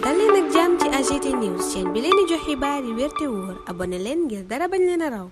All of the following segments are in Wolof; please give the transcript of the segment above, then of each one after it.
dal leen ak jàmm ci AGT News chaîne bi leen di jox xibaar yi wér te wóor abonné leen ngir dara bañ leen a raw.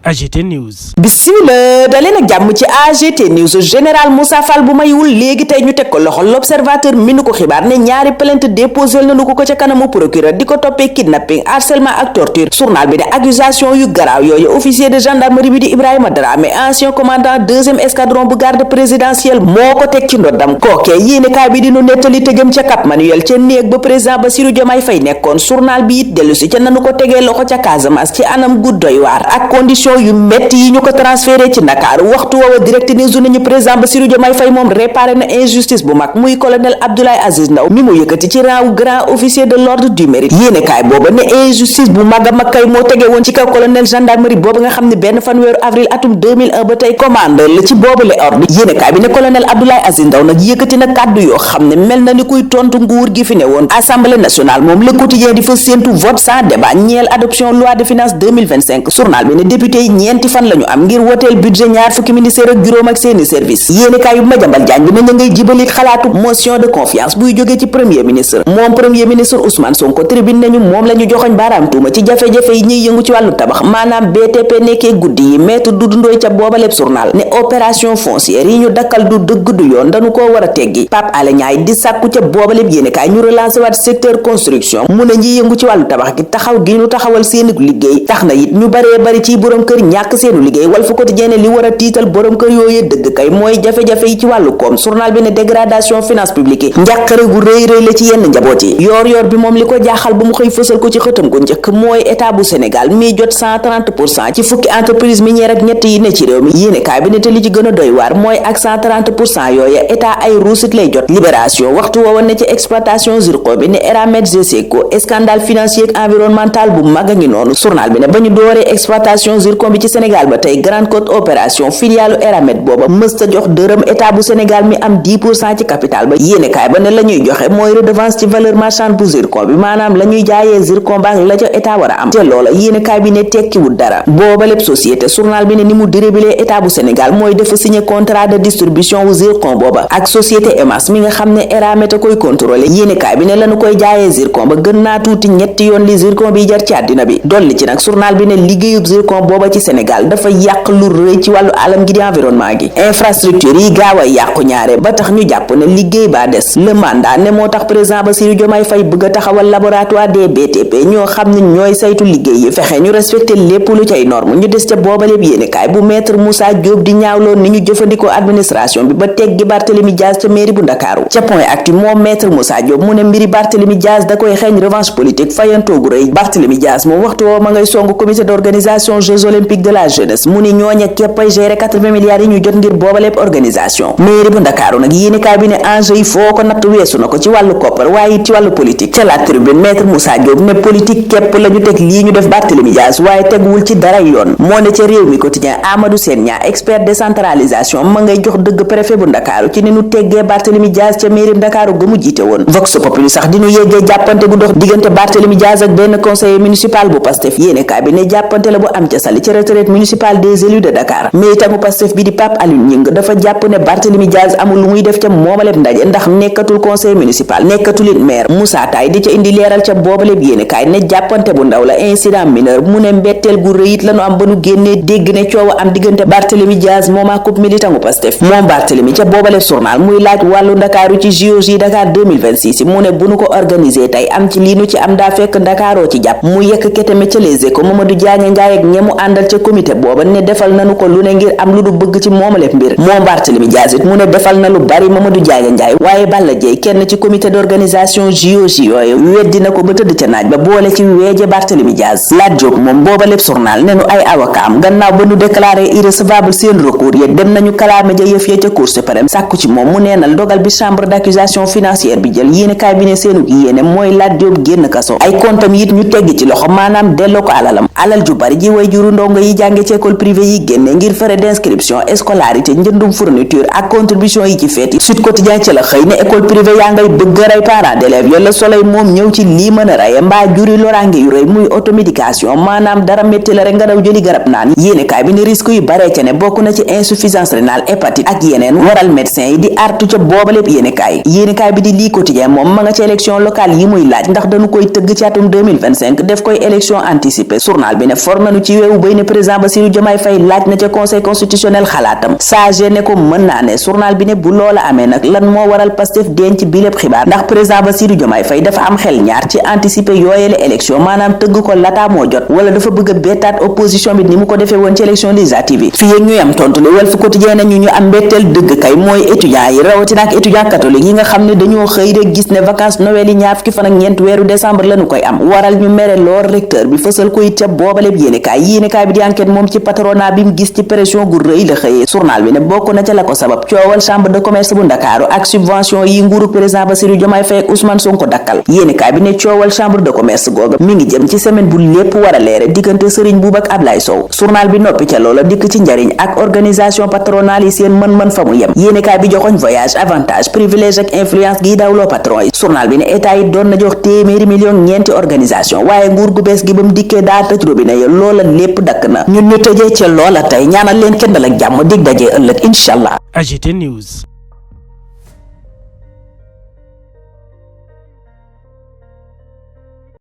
AGT News. bismillah daleen ak jàmm ci AGT News. général Moussa Fall bu maywul léegi tey ñu teg ko loxo. l'observateur mi nu ko xibaar ne ñaari plainte déposé nañu ko ca kanamu procureur di ko toppee kidnapping harcèlement ak torture. journal bi ne accusation yu garaaw yooyu officier de gendarmerie bi di Ibrahima Dramé ancien commandant 2e escadron bu garde présidentielle moo ko teg ci ndoddam. kookee yéenekaay bi di nu nettali tëgëm ca Cap Manuel ca néeg ba président Bassirou Diomaye Faye nekkoon. journal bi it dellu si ca nanu ko tegee loxo ca Casamance ci anam gu doy waar ak condition yu metti yi ñu ko transféré ci Ndakaaru. waxtu woowa direct news nañu président Bassirou Diomaye Faye moom réparé na injustice bu mag muy colonel Abdoulaye Aziz Ndaw mi mu yëkkati ci rang grand officier de l'ordre du mérite. yéenekaay booba ne injustice bu mag a mag kay moo tege woon ci kaw colonel gendarmerie booba nga xam ne benn fanweeru avril atum 2001 ba tey commandeur la ci boobule ordre. yéenekaay bi ne colonel Abdoulaye Aziz Ndaw nag yëkkati na kàddu yoo xam ne mel na ni kuy tontu nguur gi fi ne woon. assemblée nationale moom le quotidien di fa séentu vote sans débat ñeel adoption loi de finances 2025. journal bi ne député yi ñeenti fan lañu am ngir woteel budget ñaar fukki ministère ak juróom ak seeni service. yéenekaay yu Madiambal Diagne bi na ngay jibalit xalaatu motion de confiance buy jógee ci premier ministre. moom premier ministre Ousmane Sonko tribune nañu moom la ñu joxoñ baaraam tuuma ci jafe-jafe yi ñuy yëngu ci wàllu tabax maanaam BTP nekkee guddi yi maître Doudou Ndoye ca boobaleb journal ne opération foncière yi ñu dakkal du dëgg du yoon dañu koo war a teggi. Pape Alé Niang di sàkku ca boobaleb yéenekaay ñu relancer waat secteur construction mu ne ñi yëngu ci wàllu tabax gi taxaw gi ñu taxawal seeni liggéey tax na it ñu baree bari ci borom kër ñàkk seenu liggéey. Walf Quotidien li war a tiital borom kër yooyee dëgg kay mooy jafe-jafe yi ci wàllu koom. journal bi ne dégradation finance publique yi njàqare gu rëy rëy la ci yenn njaboot yi. yoor bi moom li ko jaaxal ba mu xëy fësal ko ci xëtam gu njëkk mooy état bu Sénégal mi jot 130% ci fukki entreprise minière ak ñett yi ne ci réew mi. yéenekaay bi ne te li ci gën a doy waar mooy ak 130% yooya état ay ruusit lay jot. libération waxtu woowa ne ci exploitation zircon bi ne Eramet Geseco scandale financier ak environnemental bu mag a ngi noonu. journal bi ne ba ñu dooree exploitation zircon bi ci Sénégal ba tey Grande Côte opération filialu Eramet booba mësta jox dërëm état bu Sénégal mi am 10% ci capital ba. yéenekaay ba ne la ñuy joxe mooy redevance ci valeur marchande bu zircon bi maanaam la ñuy jaayee zircon ba la ca état war a am. te loola yéenekaay bi ne tekkiwul dara. booba lépp société journal bi ne ni mu dérébile état bu Sénégal mooy dafa signé contrat de distribution wu zircon booba ak société EMAS mi nga xam ne Eramet a koy contrôler. yéenekaay bi ne lañu koy jaayee zircon ba gën naa tuuti ñetti yoon li zircon bi jar ci àddina bi. dolli ci nag journal bi ne liggéeyub zircon booba ci Sénégal dafa yàq lu rëy ci wàllu alam gi di environnement gi. infrastructure yi gaaw a yàqu ñaare ba tax ñu jàpp ne liggéey baa des. le mandat ne moo tax président Bassirou Diomaye Faye bëgg a taxawal laboratoire des BTP ñoo xam ne ñooy saytu liggéey yi fexe ñu respecté lépp lu cay norme. ñu des ca boobaleb yéenekaay bu maître Moussa Diop di ñaawloon ni ñu jëfandikoo administration bi ba teggi Barthélémy Dias ca mairie bu Ndakaaru. ca point actu moom maître Moussa Diop mu ne mbiri Barthélémy Dias da koy xeeñ revanche politique fayantoogu rëy. Barthélémy Dias moom waxtu woo ma ngay songu comité d'organisation Jeux olympiques de la jeunesse mu ni ñooña képpay gérer 80 milliards yi ñu jot ngir boobalépp organisation. mairie bu Ndakaaru nag yéenekaay bi ne enjeu yi foo ko natt weesu na ko ci wàllu koppar waaye it ci wàllu politique. ca la tribune maître Moussa Diop ne politique képp la ñu teg lii ñu def Barthélémy Dias waaye teguwul ci dara yoon. moo ne ca réew mi quotidien Amadou Sène Niang expert décentralisation ma ngay jox dëgg préfet bu Ndakaaru ci ni ñu teggee Barthélémy Dias ca mairie Ndakaaru ga mu jiite woon. Vox Populi sax di ñu yeggee jàppante gu dox diggante Barthélémy Dias ak benn conseiller municipal bu Pastef. yéenekaay bi ne jàppante la bu am ca Saly ci retraite municipale des élus de Dakar. militamu Pastef bi di Pape Alioune Gningue dafa jàpp ne Barthélémy Dias amul lu muy def ca moomaleb ndaje ndax nekkatul conseil municipal nekkatul it maire. Moussa Taye di ca indi leeral ca boobaleb yéenekaay ne jàppante bu ndaw la incident mineur mu ne mbetteel gu rëyit lañu am ba nu génnee dégg ne coow a am diggante Barthélémy Dias moom ak militantu Pastef. moom Barthélémy ca boobaleb journal muy laaj wàllu Ndakaaru ci JOJ Dakar 2026 mu ne bu nu ko organiser tey am ci lii nu ci am daa fekk Ndakaaroo ci jàpp. mu yekk keteme ca Les Échos Mamadou Diagne Ndiaye ak ñemu àndal ca comité booba ne defal nanu ko lu ne ngir am lu du bëgg ci moomaleb mbir. moom Barthélémy Dias it mu ne defal na lu bari Mamadou Diagne Ndiaye waaye Balla Dieye kenn ci comité d'organisation JOJ yooyu weddi na ko ba tëdd ca naaj ba boole ci weeje Barthélémy Dias. Lat Diop moom booba lépp journal ne nu ay avocat am gannaaw ba nu déclaré irrecevable seen recours ya dem nañu kalaame ja yëf ya ca Cour suprême sàkku ci moom mu neenal dogal bi chambre d'accusation financière bi jël. yéenekaay bi ne seenug yéene mooy Lat Diop génn kaso ay comptam it ñu tegg ci loxo maanaam delloo ko alal ju bari ji way juru ndongo yi jànge ci école privée yi génne ngir frais d'inscription, scolarité, njëndum fourniture ak contribution yi ci feet yi. Sud Quotidien ci la xëy ne école privée yaa ngay bëgg a rey parents d'élèves yo. Le Soleil moom ñëw ci lii mën a rey mbaa juri loraange yu rëy muy automédication, maanaam dara métti la rek nga daw jëli garab naan. Yéenekaay bi ne risque yu bare ca ne bokk na ci insuffisance rénale, hépatite ak yeneen waral médecin yi di artu ca booba lépp. Yéenekaay bi di lii Quotidien moom ma nga ci élection locale yi muy laaj ndax dañu koy tëgg ci atum 2025 def koy élection anticipée. Journal bi ne for nañu ci weewu bay ne président Bassirou Diomaye Faye laaj na ca conseil constitutionnel xalaatam. Sage ne ko mën naa ne. Journal bi ne bu loola amee nag lan moo waral Pastef denc bi lépp xibaar ndax président Bassirou Diomaye Faye dafa am xel ñaar ci anticiper yooyele élection, maanaam tëgg ko lataa moo jot, wala dafa bëgg a bettaat opposition bi ni mu ko defee woon ci élection législative yi. Fii yéeg ñuy am tontu li Walf Quotidien nañu ñu am mbetteel dëgg kay mooy étudiants yi rawatina ak étudiant catholique yi nga xam ne dañoo xëy rek gis ne vacances Noël yi ñaar fukki fan ak ñeent weeru décembre lañu koy am, waral ñu mere lool recteur bi fësal ko it ca boobaleb yéenekaay bi di enquête moom ci patronat bi mu gis ci pression gu rëy la xëyee. Journal bi ne bokk na ca la ko sabab coowal chambre de commerce bu Ndakaaru ak subvention yi nguuru président Bassirou Diomaye Faye ak Ousmane Sonko dakkal. Yéenekaay bi ne coowal chambre de commerce googa mi ngi jëm ci semaine bu lépp war a leere diggante Serigne Boub ak Ablaye Sow. Journal bi noppi ca loola dikk ci njariñ ak organisation patronale yi seen mën-mën fa mu yem. Yéenekaay bi joxoñ voyage, avantage, privilège ak influence gi dawloo patron yi. Journal bi ne état yi doon na jox téeméeri million ñeenti organisation, waaye nguur gu bees gi ba mu dikkee daa tëj robinet ya loola lépp dakk na. ñun ñu tëjee ca loola tey ñaanal leen kendal ak jàmm dig dajee ëllëg incha allah. AGT News.